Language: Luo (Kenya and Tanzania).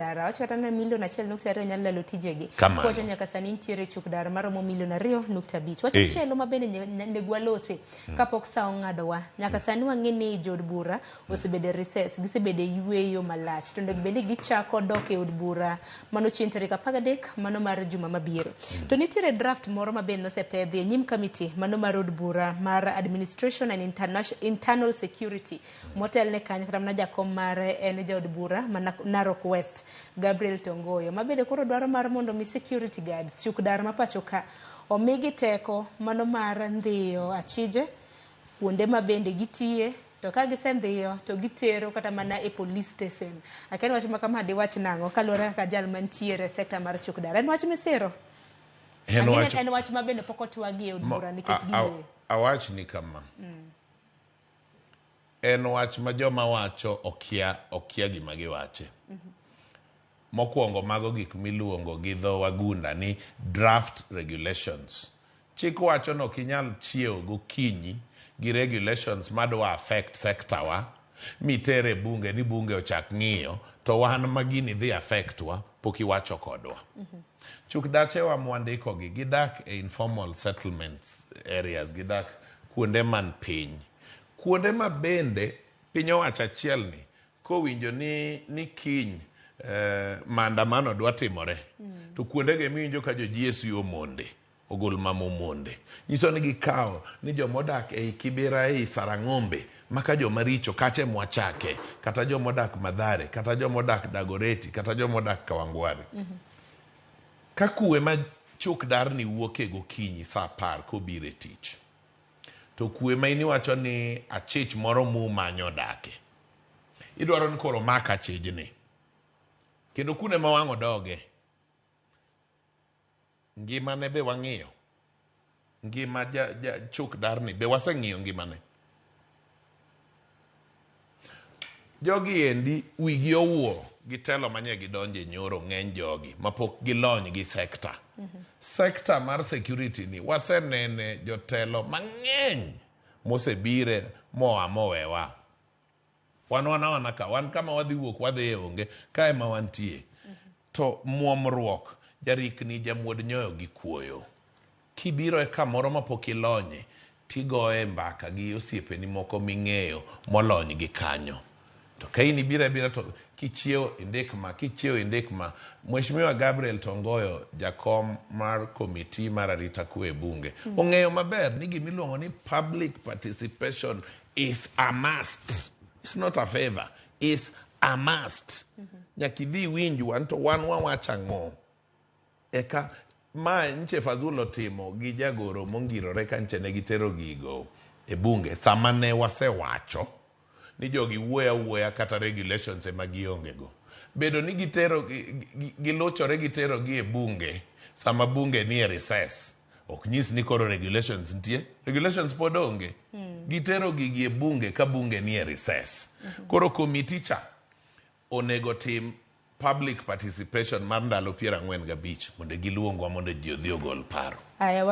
Dar awacho kata ni milion 1.2 nyalo lalo tijegi. Kamano. Kowacho nyaka sani nitiere chuk dar maromo milion 2.5. Wach machielo ma bende nego walose kapok sa ong'adowa. Nyaka sani wang'e ni jood bura osebedo e recess, gisebedo e yueyo malach. To onego bed ni gichako dok e od bura mano chieng' tarik 13 mano mar juma mabiro. To nitiere draft moro ma bende nosepedhi e nyim kamiti mano mar od bura mar Administration and Internal Security Motelne kanyo kata mana jakom mare en jaod bura ma Narok West Gabriel Tongoyo ma bende koro dwaro mar mondo mi security guards chuk dar ma pacho ka omigi teko mano mar ndhiyo achije kuonde ma bende gitiye to ka gisendhiyo to gitero kata mana e police station. Akia ni wach ma kama diwach nang'o kaluwore kaka jal mantiere e sekta mar chuk dar. En wach misiro? En wach, en wach ma bende pok otwagi e od bura nikech giwuoyo. Awachni kama. En wach ma joma wacho okia, okia gima giwache. Mokwongo mago gik miluongo gi dho wagunda ni draft regulations. Chik wacho ni ok inyal chiewo gokinyi gi regulations madwa affect sector wa miter e bunge ni bunge ochak ng'iyo to wan ma gini dhi affect wa pok iwacho kodwa. Chuk dachewa mwandikogi gidak e informal settlements areas, gidak kuonde man piny. Kuonde ma bende piny owacho achiel ni kowinjo ni, ni kiny eh, maandamano dwa timore to kuondego ema iwinjo ka jo GSU omonde ogol mama omonde nyiso ni gikawo ni joma odak ei Kibera ei Sarang'ombe maka joma richo kacha ema wachake kata joma odak Mathare kata joma odak Dagoretti kata joma odak Kawangware ka kuwe ma chuk darni wuoke gokinyi saa 10 kobiro e tich To kwe ma in iwacho ni achich moro mumanyo odake. Idwaro ni koro omak achijni. Kendo kune ma wang' odoge. Ngimane be wang'iyo. Ngima ja, ja chuk darni be waseng'iyo ngimane. Jogi endi wigi owuo gi telo manye gidonje nyoro ng'eny jogi mapok gilony gi sekta. Sekta mar security ni wasenene jotelo mang'eny mosebire moa mowewa. Wan wan awana ka, wan kama wadhi wuok wadhiye onge, ka ema wantie. To muomruok, jarikni jamuod nyoyo gi kuoyo. Kibiro e kamoro mapok ilonye, tigoye mbaka gi osiepeni moko ming'eyo molony gi kanyo. To ka in ibiro abira to kichiewo indik ma, kichiewo indik ma. Mheshimiwa Gabriel Tongoyo, jakom mar komiti mar arita kwe e bunge, ong'eyo maber ni gima iluongo ni public participation is a must. It's not a favor, is a must. Nyaka idhi iwinjwa ni to wan wawacho ang'o. Eka ma nche Fazul otimo gi jagoro mongirore ka nche ne gitero gigo e bunge sama ne wasewacho ni jogi wuoyo awuoya kata regulations ema gionge go. Bedo ni gitero giluchore gitero gi e bunge sama bunge nie recess ok nyis ni koro regulations nitie. Regulations pod onge. Gitero gigi e bunge ka bunge nie recess. Koro komiti cha onego tim public participation mar ndalo 45 mondo giluongwa mondo ji odhi ogol paro. Aya,